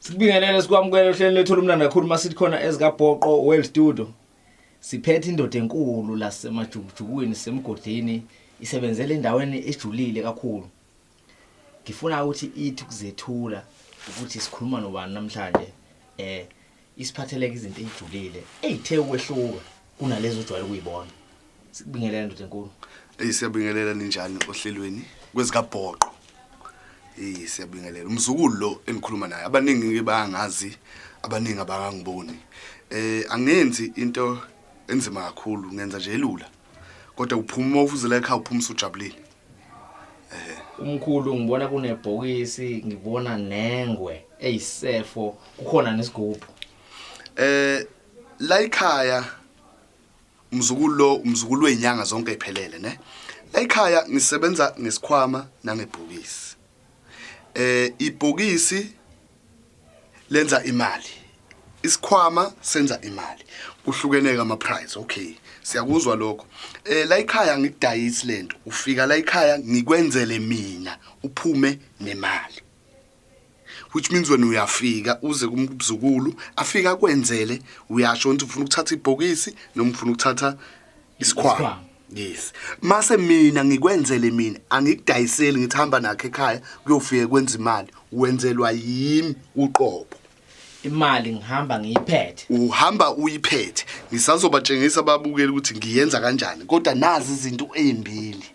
Sikubingelele sikwamukele ohlelweni lethu olumnandi kakhulu masithi khona ezikaBhoqo World Studio. Siphethe indoda enkulu lasemajukujukwini semgodini isebenzela endaweni ejulile kakhulu. Ngifuna ukuthi ithi kuzethula ukuthi sikhuluma nobani namhlanje eh isiphatheleke izinto ezijulile ezithe ukwehluka kunalezo ojwayele ukuyibona. Sikubingelele ndoda enkulu. Ey siyabingelela ninjani ohlelweni kwezikabhoqo. Ey siyabingelela. Umzukulu lo engikhuluma naye abaningi ke bayangazi abaningi abangangiboni. Eh angenzi into enzima kakhulu ngenza nje elula. Kodwa uphuma ufuzela ekhaya uphuma usujabulile. Umkhulu ngibona kunebhokisi ngibona nengwe eyisefo kukhona nesigubhu. Eh la ekhaya umzukulu lo umzukulu wezinyanga zonke iphelele ne. La ekhaya ngisebenza ngesikhwama nangebhokisi. Eh ibhokisi lenza imali. Isikhwama senza imali. Kuhlukeneke ama price okay. Siyakuzwa lokho. Eh la ekhaya ngikudayisi lento. Ufika la ekhaya ngikwenzele mina uphume nemali. Which means wena uyafika uze kumzukulu afika akwenzele uyasho ukuthi ufuna ukuthatha ibhokisi noma ufuna ukuthatha isikhwama. Yes. Mase mina ngikwenzele mina angikudayiseli ngithi hamba nakho ekhaya kuyofike kwenza imali wenzelwa yimi uqobo. Imali ngihamba ngiyiphethe. Uhamba uyiphethe. Ngisazobatshengisa ababukeli ukuthi ngiyenza kanjani kodwa nazi izinto ezimbili.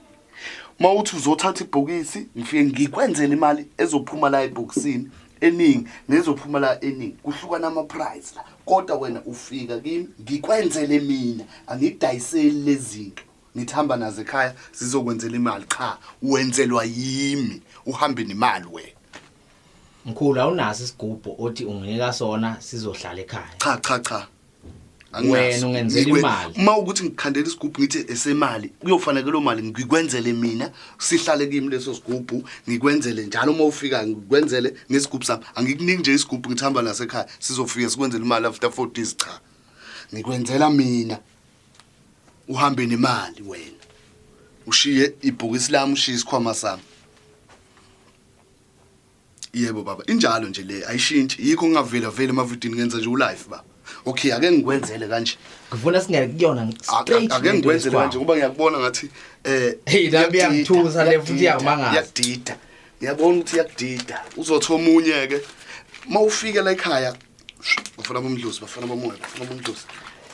Mawuthi uzothatha ibhokisi ngifike ngikwenzele imali ezophuma la ebhokisini eningi nezophuma la eningi kuhlukana ama price la kodwa wena ufika kimi ngikwenzele mina angikudayiseli lezinto ngithamba nazo ekhaya zizokwenzela imali cha wenzelwa yimi uhambe nemali wena. Mkhulu awunaso isigubhu othi unginika sona sizohlala ekhaya. Cha cha cha. Wena ungenzela imali. Uma ukuthi ngikhandela isigubhu ngithi esemali kuyofanele lo mali ngikwenzele mina sihlale kimi leso sigubhu ngikwenzele njalo uma ufika ngikwenzele ngesigubhu sami angikuniki nje isigubhu ngithi hamba nasekhaya sizofika sikwenzele imali after 4 days cha ngikwenzela mina uhambe nemali wena ushiye ibhokisi lami ushiye isikhwama sami. Yebo baba, injalo nje le ayishintshi. Yikho ngingavela vele emavidini ngenza nje ulife baba. Okay, ake ngikwenzele kanje. Ngifuna singene kuyona straight. Ake ngikwenzele kanje ngoba ngiyakubona ngathi eh Hey, nami iyangithusa le futhi iyangimangaza. Iyakudida. Ngiyabona ukuthi iyakudida. Uzothi omunye ke mawufika la ekhaya bafana bomdlozi, bafana bomoya, bafana bomdlozi.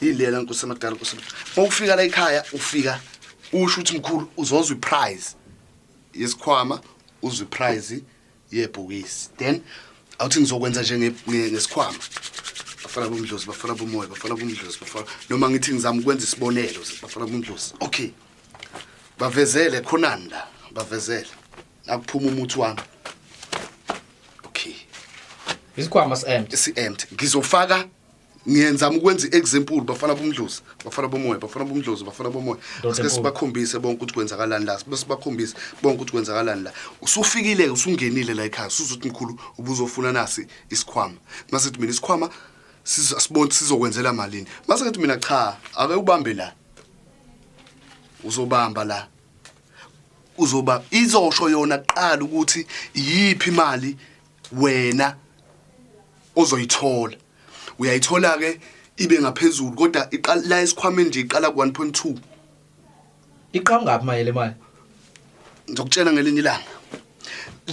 Ilela nkosi amadala nkosi. Mawufika la ekhaya ufika usho ukuthi mkhulu uzozwa iprize yesikhwama uzwe iprize yebhokisi then awuthi ngizokwenza nje ngesikhwama bafana bomdlozi bafana bomoya bafana bomdlozi bafana noma ngithi ngizama ukwenza isibonelo bafana bomdlozi okay bavezele khonani la bavezele akuphuma umuthi wami okay Isikhwama si-empty. Si-empty ngizofaka ngiyenzama ukwenza i-example bafana bomdlozi bafana bomoya bafana bomdlozi bafana bomoya Ndoda sike enkulu. sibakhombise bonke ukuthi kwenzakalani la sibe sibakhombise bonke ukuthi kwenzakalani la usufikile-ke usungenile la ekhaya usuzothi mkhulu ubuzofuna nasi isikhwama mase thi mina isikhwama sibone sizokwenzela malini mase ngithi mina cha ake ubambe la uzobamba la uzoba izosho yona kuqala ukuthi iyiphi imali wena ozoyithola uyayithola ke ibe ngaphezulu kodwa iqala la esikhwameni nje iqala ku 1.2 Iqhamuka phi manje le mali? Ngizokutshela ngelinye ilanga.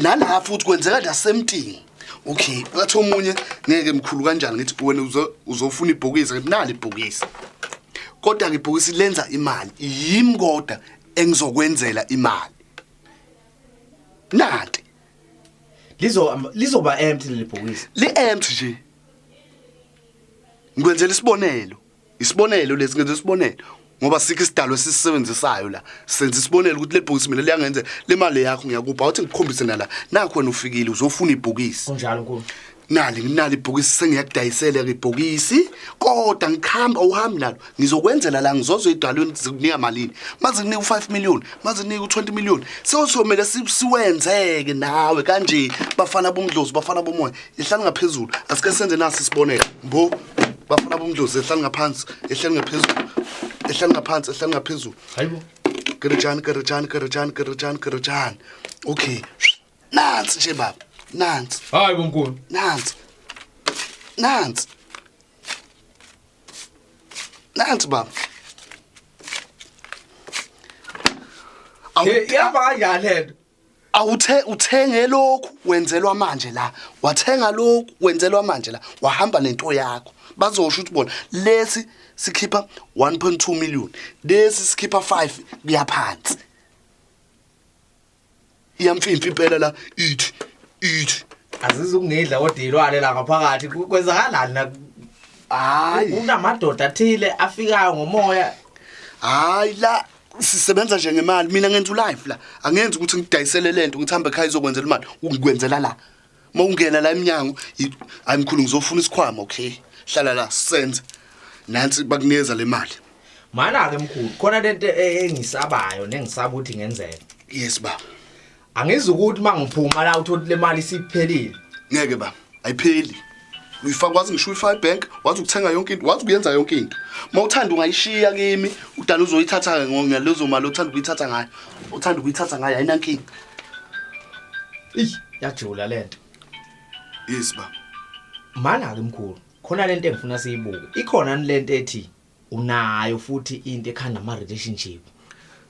Nala futhi kwenzeka the same thing. Okay, ngathi omunye ngeke mkhulu kanjani ngithi wena uzofuna ibhokisi ngithi nali ibhokisi. Kodwa ke ibhokisi lenza imali yimi kodwa engizokwenzela imali. Nanti Lizo lizoba empty leli bhokisi. Li empty nje. Ngikwenzela isibonelo. Isibonelo lesi ngenza isibonelo ngoba sikho isidalo esisisebenzisayo la. Senza isibonelo ukuthi lebhokisi mina liyangenza le mali yakho ngiyakupha awuthi ngikukhombise nala. Nakho wena ufikile uzofuna ibhokisi. Kunjalo nkulu. Nali nginalo ibhokisi sengiyakudayisela ke ibhokisi kodwa ngikhamba uhambi nalo ngizokwenzela la ngizozwa idalweni zikunika malini maze kunika u5 million maze kunika u20 million sewuzomela siwenzeke nawe kanje bafana bomdlozi bafana bomoya ehlala ngaphezulu asike senze nasi isibonelo mbo bafana bomdlozi ehlala ngaphansi ehlala ngaphezulu ehlala ngaphansi ehlala ngaphezulu Hayibo. Kerejani kerejani kerejani kerejani kerejani okay nansi nje baba nansi Hayi bomkhulu. Nansi. Nansi. Nansi baba. Hey, ihamba kanjani lento? Awuthe uthenge lokhu wenzelwa manje la. Wathenga lokhu wenzelwa manje la. Wahamba nento yakho. Bazosho ukuthi bona lesi sikhipha 1.2 million. Lesi sikhipha 5 kuyaphansi. Iyamfimfa impela la ithi ithi. Azizukungidla kodwa ilwane la ngaphakathi kwenzakalani la? Hayi. Kunamadoda athile afikayo ngomoya. Hayi la sisebenza nje ngemali mina ngenza ulife la. Angenzi ukuthi ngidayisele lento ngithi hamba ekhaya izokwenzela imali. Ungikwenzela la. Uma ungena la eminyango hayi mkhulu ngizofuna isikhwama okay. Hlala la senze. Nansi bakunikeza le mali. Mana ke mkhulu khona lento engisabayo nengisaba ukuthi ngenzeka. Yes baba. Angizukuthi mangiphuma la uthola le mali isiphelile. Ngeke baba, ayipheli. Uyifaka wazi ngisho uyifaka ebank, wazi ukuthenga yonke into, wazi ukuyenza yonke into. Mawuthanda ungayishiya kimi, udala uzoyithatha ngalezo mali othanda ukuyithatha ngayo. Uthanda ukuyithatha ngayo ayinankinga. Ey, yajula lento. Yes baba. Mana ke mkhulu, khona lento engifuna siyibuke. Ikhona lento ethi unayo futhi into ekhanda ama relationship.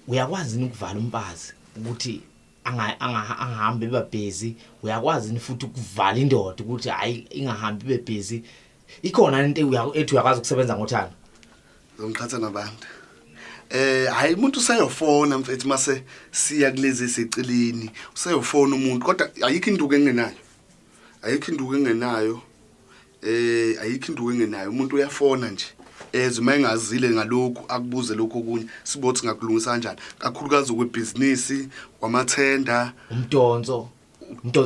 Uyakwazi yini ukuvala umfazi ukuthi angahambi eba busy? Uyakwazi yini futhi ukuvala indoda ukuthi hayi ingahambi ibe busy? Ikhona into ethi uyakwazi ukusebenza ngothando. Zongiqhatha nabantu. Hayi umuntu useyofona mfethu mase siya kulezi seceleni. Useyofona umuntu kodwa ayikho induku engenayo. Ayikho induku engenayo. Ayikho induku engenayo. Umuntu uyafona nje. Ezwe mayengazile ngalokhu akubuze lokho okunye sibothi ngakulungisa kanjani. Kakhulukazi okwebhizinisi, kwamathenda, umdonso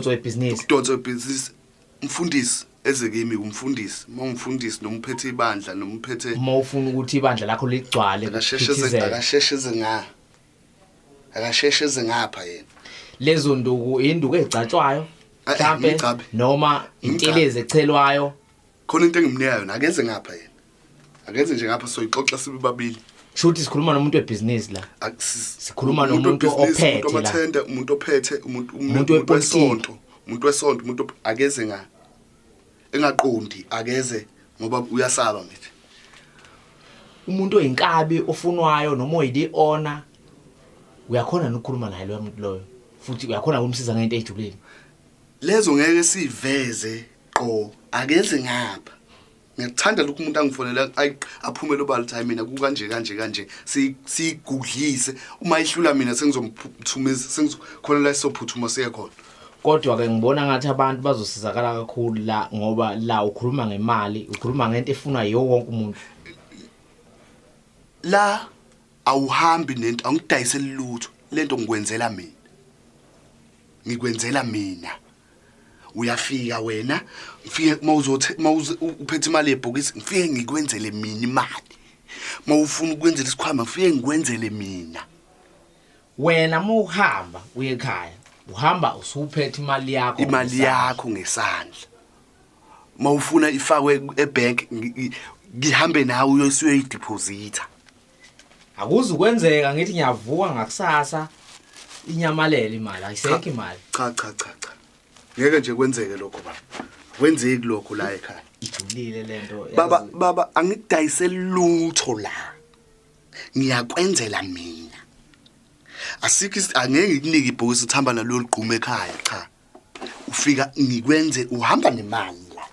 webhizinisi. Umdonso webhizinisi. Umfundisi eze kimi umfundisi, mawumfundisi noma uphethe ibandla noma uphethe uma ufuna ukuthi ibandla lakho ligcwale akasheshe eze ngapha yena. Lezo nduku induku egcatshwayo mhlambe noma intelezi echelwayo. Khona into engimnika yona akeze ngapha yena. Akeze nje ngapha soyixoxa sibe babili. Shuthi sikhuluma nomuntu webhizinisi la. Sikhuluma nomuntu ophethe la. Umuntu umuntu ophethe umuntu wesonto, umuntu wesonto, umuntu akeze nga engaqondi akeze ngoba uyasaba ngithi. Umuntu oyinkabi ofunwayo noma oyili owner uyakhona nokukhuluma naye loyo muntu loyo futhi uyakhona ukumsiza ngento ejulile. Lezo ngeke siveze qo akeze ngapha. Ngiyakuthanda lokhu umuntu angifonela aphumele obala ukuthi hayi mina kukanje kanje kanje siyigudlise uma ihlula mina sengizomphumeza sengizokhona la sophuthuma siye khona. Kodwa ke ngibona ngathi abantu bazosizakala kakhulu la ngoba la ukhuluma ngemali, ukhuluma ngento efunwa yiwo wonke umuntu. La awuhambi nento, angidayiseli lutho, lento ngikwenzela mina. Ngikwenzela mina. Uyafika wena, ngifike mawuzothi mawuze uphethe imali yebhokisi, ngifike ngikwenzele mina imali. Mawufuna ukwenzela isikhwama, ngifike ngikwenzele mina. Wena mawuhamba uye ekhaya, uhamba usuphethe imali yakho. Imali yakho ngesandla. Mawufuna ifakwe ebank, ngihambe nawe uyoyideposita. Akuzukwenzeka ngithi ngiyavuka ngakusasa inyamalele imali, ayisekho imali. Cha cha cha cha. Ngeke nje kwenzeke lokho baba. Kwenzeki lokho la ekhaya. Ijulile lento. Baba baba angikudayiseli lutho la. Ngiyakwenzela mina. Asikho angeke ngikunike ibhokisi uthamba nalo ligquma ekhaya cha. Ufika ngikwenze uhamba nemali la.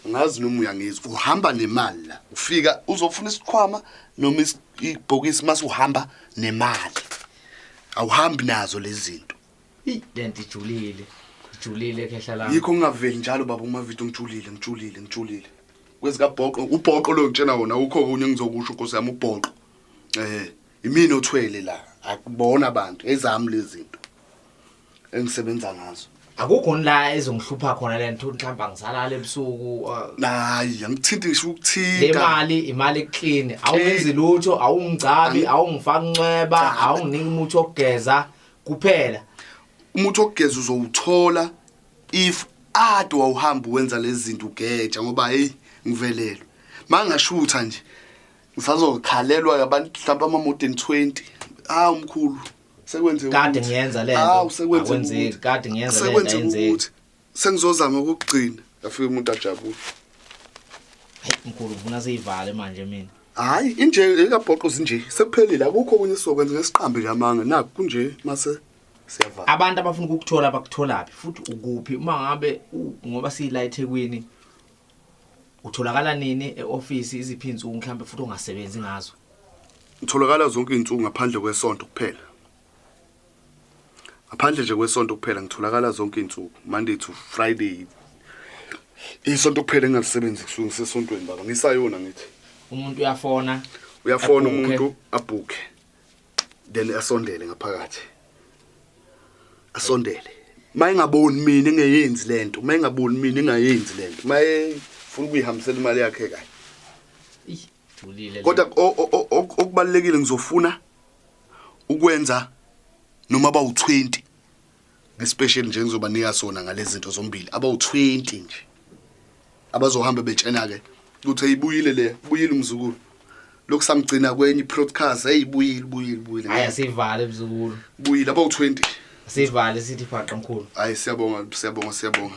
Ngazi noma uyangizwa uhamba nemali la. Ufika uzofuna isikhwama noma ibhokisi mase uhamba nemali. Awuhambi nazo lezi zinto. Lento ijulile. Ijulile khehla lami. Yikho ngingaveli njalo baba uma video ngijulile ngijulile ngijulile. Kwezika bhoqo ubhoqo lo ngitshena wona ukho okunye ngizokusho Nkosi yami ubhoqo. Imini othwele la akubona abantu ezami lezi zinto engisebenza ngazo. Akukho la ezongihlupha khona lento mhlawumbe angisalala ebusuku. Hayi angithinti ngisho ukuthinta. Le mali imali clean awungenzi lutho awungigcabi awungifaki incweba awunginiki umuthi wokugeza kuphela. Umuthi wokugeza uzowuthola if ade wawuhamba wenza lezi zinto ugeja ngoba hey ngivelelwe. Mangashutha nje ngisazokhalelwa abantu mhlawumbe ama more than 20. Ah umkhulu sekwenze kade ngiyenza lento. Ah sekwenze kade ngiyenza lento ayenzeki. Sengizozama ukugcina. Afike umuntu ajabule. Hayi mkhulu, ngifuna siyivale manje mina. Hayi, inje ekabhoqo zinje, sekuphelile, akukho okunye esizokwenza, ngesiqambe nje amanga nakho kunje mase siyavala. Abantu abafuna ukukuthola bakutholaphi futhi ukuphi uma ngabe ngoba siyila eThekwini, utholakala nini e-office, iziphi insuku mhlambe futhi ongasebenzi ngazo? Ngitholakala zonke izinsuku ngaphandle kwesonto kuphela. Ngaphandle nje kwesonto kuphela ngitholakala zonke izinsuku, Monday to Friday. Isonto kuphela engingalisebenzi, kusuke ngisesontweni baba, ngisayona ngithi. Umuntu uyafona? Uyafona. Abhukhe. Umuntu abhukhe, then asondele ngaphakathi, asondele. Mayengaboni mina engeyenzi lento, mayengaboni mina engayenzi lento, mayefuna ukuyihambisela imali yakhe kahle. Ih, julile le. Kodwa okubalekile, ngizofuna ukwenza noma abawu20 ngespecial nje ngizobanika sona ngalezi zinto zombili, abawu20 nje abazohamba betshena ke ukuthi ayibuyile le, buyile umzukulu, lokhu samgcina kwenye i-podcast, hey, buyile, buyile, buyile. Hayi, asivale mzukulu. Buyile, abawu20. Asivale sithi phaqa mkhulu. Hayi, siyabonga, siyabonga, siyabonga.